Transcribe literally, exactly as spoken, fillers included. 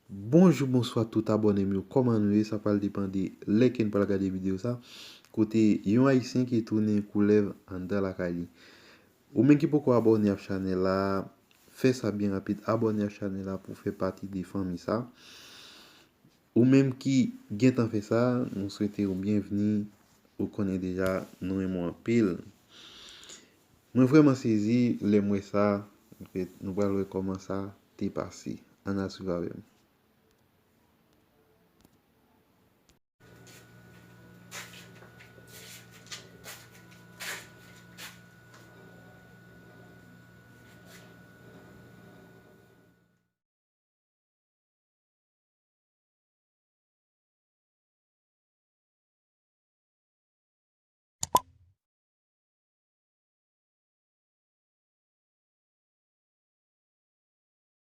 Bonjou, bonswa tout abòne m yo. Kòman nou ye? Sa pral depann de lè ke n pral gade videyo sa. Kote yon Ayisyen ki tounen koulèv anndan lakay li. Ou menm ki poko abòne ak chanèl la, fè sa byen rapid. Abòne ak chanèl la pou fè pati de fanmi sa. Ou menm ki gentan fè sa, nou swete w byenvni. Ou konnen deja, nou renmen w anpil. Mwen vrèman sezi lè m wè sa. Anfèt, nou pral wè kòman sa te pase. Ann al swiv avè m.